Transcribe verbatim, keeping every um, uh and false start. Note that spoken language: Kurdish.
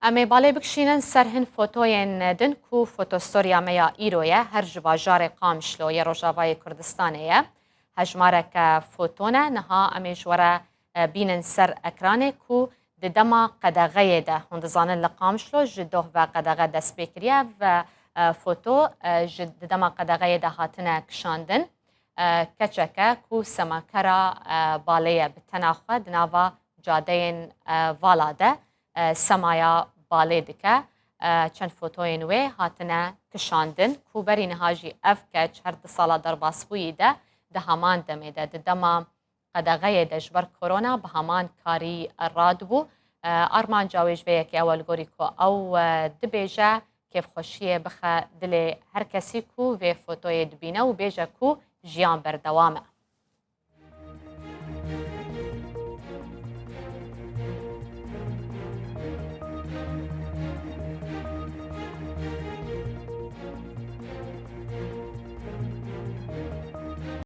Em ê balê bikişînin ser hin fotoyên din ku fotostoriya me ya îro ye, her ji bajarê Qamişlo yê Rojavayê Kurdistanê ye. Hejmareke foto ne, niha em ê ji we re, e, bînin ser ekranê ku di dema qedexeyê de, hûn dizanin li Qamişlo ji doh ve qedexe dest pê kiriye ve, e, foto, e, ji di dema qedexeyê de hatine kişandin. E, keçeke ku semakera, e, balê ye bi tena xwe di nava cadeyên, e, vala de, e, semaya balê dike. E, çend fotoyên wê hatine kişandin ku berî niha jî ev keç her di sala derbasbûyî de di heman demê de, di dema qedexeyê de ji ber korona bi heman karî radibû. E, armanca wê ji vê yekê ew e, li gorî ku ew, e, dibêje, kêfxweşiyê bixe dilê her kesî ku vê fotoyê dibîne û bêje ku jiyan berdewam e.